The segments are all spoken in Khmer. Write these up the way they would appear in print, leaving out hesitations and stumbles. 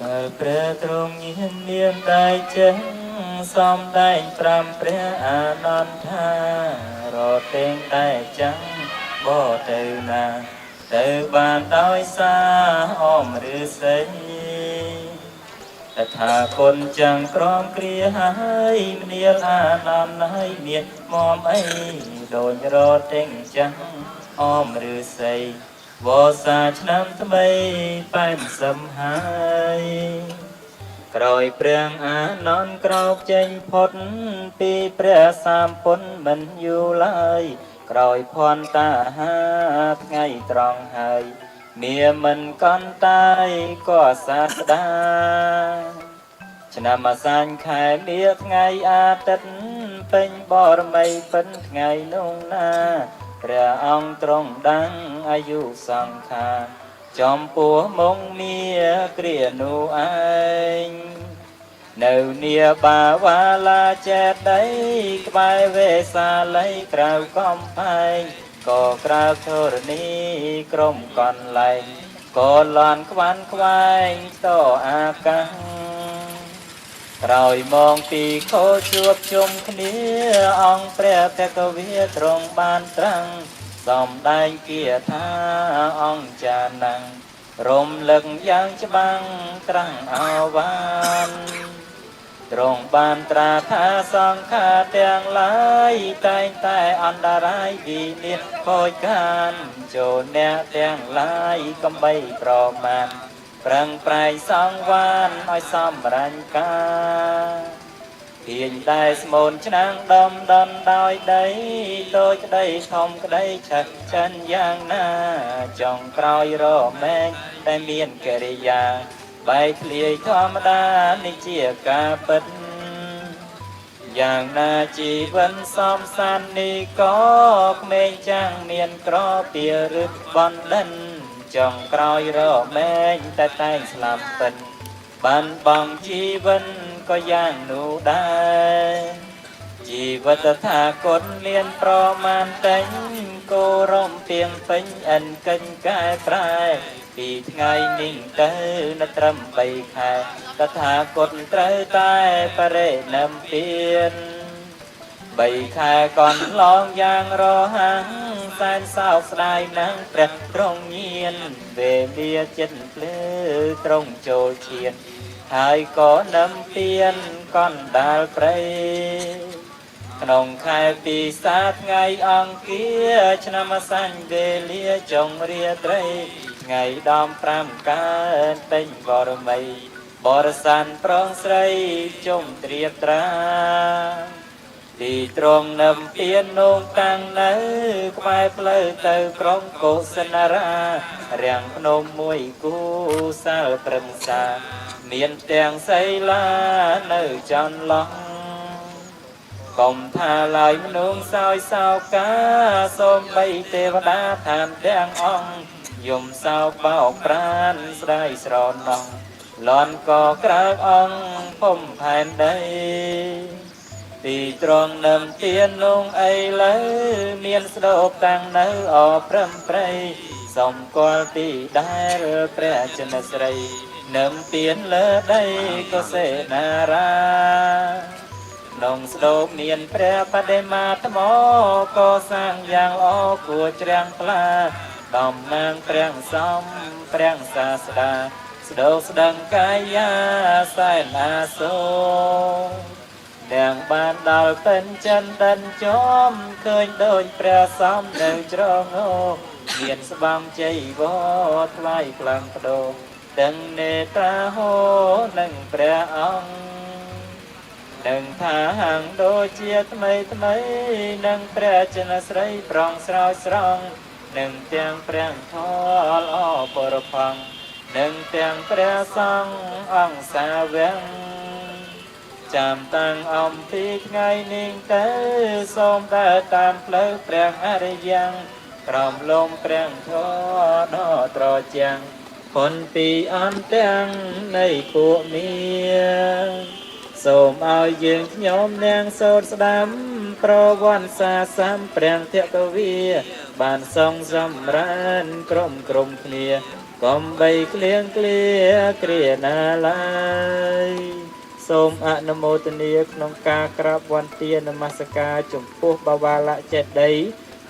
កាលព្រះទ្រង់ញាណមានដៃចឹងសំដែងប្រាំព្រះអានន្ទថារទេងតែចឹងបទៅណាទៅបានដោយសារអមឫស្សីតថាគុណចឹងក្រមគ្រាហើយមនាលអានន្ទហើយមានមមអីដូចរទេងចឹងអមឫស្សីវសាឆ្នាំថ្មី80ហើយ ក្រោយព្រះអានន្ទក្រោកចេញផុតពីព្រះសម្ពុទ្ធមិនយូរឡើយក្រោយភន្តាហាថ្ងៃត្រង់ហើយមាមិនកន្តតាយក៏សាស្តាឆ្នាំអាសាញ់ខែមាថ្ងៃអាទិត្យពេញបរមីពិនថ្ងៃនោះណាព្រះអង្គទ្រង់ដាំងអាយុសង្ខារចំពោះមុងមាគ្រានោះឯង នៅនាបាវ៉ាឡាចេតីក្បែរវេសាលីក្រៅកំផែងក៏ក្រៅធរណីក្រុមកន្លែងក៏លន់ខ្វាន់ខ្វែងតអាកាសក្រោយមងពីខោជួបជុំគ្នាអង្គព្រះភគវាទ្រង់បានត្រាំងសំដែងគាថាអង្គចានំរំលឹកយ៉ាងច្បាំងត្រាំងអវាន ទ្រង់បានត្រាថាសង្ខារទាំងឡាយតែងតែអន្តរាយវិនាសខូចខានចូលអ្នកទាំងឡាយកំបីប្រមាណប្រឹងប្រែងសង្វានឲ្យសំរាញ់ការទាញតែស្មូនឆ្នាំងដំដនដោយដីតូចក្តីធំក្តីឆេះចិនយ៉ាងណាចុងក្រោយរមែងតែមានកិរិយាបែកធ្លាយធម្មតានេះជាការពិតយ៉ាងណាជីវិតសំសាននេះក៏ក្មេងចាំងមានក្រពៀឬបណ្ឌិនចុងក្រោយរមែងតែតែងស្លាប់ពិតបានបងជីវិតក៏យ៉ាងនោះដែរជីវិតថាគុណមានប្រមាណតែងគោរំពីងពេញអិនកិញកែប្រែពីថ្ងៃនេះទៅនៅត្រឹម3ខែតថាគតត្រូវតែបរិនិព្វានបីខែកន្លងយ៉ាងរហ័សសែនសោកស្ដាយនឹងព្រះទ្រង់ញានវេលាចិត្តភ្លឺទ្រង់ចូលឈានហើយក៏នឹមពៀនកណ្ដាលព្រៃក្នុងខែពិសាថ្ងៃអង្គារឆ្នាំអាសាញ់វេលាចុងរាត្រីថ្ងៃដំ5កើតពេញបរមីបរសានប្រងស្រីជុំត្រៀបត្រាទីត្រង់នឹមពៀននងតាំងនៅក្បែរផ្លូវទៅក្រុងកុសិនរារាំងភ្នំមួយគូសាលព្រឹក្សាមានទាំងសីលានៅចន្លោះកុំថាឡើយមនុស្សសោយសោកាសូមបីទេវតាឋានទាំងអង្គយំសោកបោកប្រានស្ដាយស្រណោះលន់ក៏ក្រើកអង្គភុំផែនដីទីត្រង់នឹមទៀននងអីលើមានស្ដូបតាំងនៅអព្រំព្រៃសំគាល់ទីដែលព្រះចិនស្រីនឹមទៀនលើដីកុសេនារាក្នុងស្ដូបមានព្រះបដិមាថ្មកសាងយ៉ាងល្អគួរជ្រាំងថ្លាតំណាងព្រះសំព្រះសាស្តាស្ដូកស្ដឹងកាយាសែនអាសូរ នាងបានដល់ពេញចិនដិនចំឃើញដូចព្រះសំនៅច្រងោមានស្បំជ័យវរថ្លៃខ្លាំងបដូរទាំងនេត្រាហោនិងព្រះអង្គនឹងថាហាងដូចជាថ្មីថ្មីនឹងព្រះចិនស្រីប្រងស្រោចស្រង់នឹងទាំងព្រះធម៌ល្អបរផង់នឹងទាំងព្រះសង្ឃអង្គសាវកចាំតាំងអំពីថ្ងៃនេះទៅសូមដើរតាមផ្លូវព្រះអរិយ៉ាងក្រោមលំព្រះធម៌ដ៏ត្រជាំងផុនពីអន្តទាំងនៃពួកមាសូមឲ្យយើងខ្ញុំនាងសូត្រស្ដាំប្រវត្តិសាសំព្រះធកវាបានសងសម្រើនក្រុមក្រុមគ្នា កុំបីក្លៀងក្លាគ្រាណាឡើយសូមអនុមោទនាក្នុងការក្រាបវន្តានមស្ការចំពោះបវាលចេតិយ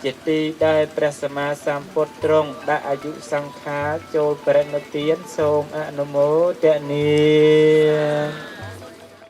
ជាទីដែលព្រះសម្មាសម្ពុទ្ធទ្រង់ដាក់អាយុសង្ខារចូលបរិនិព្វានសូមអនុមោទនា។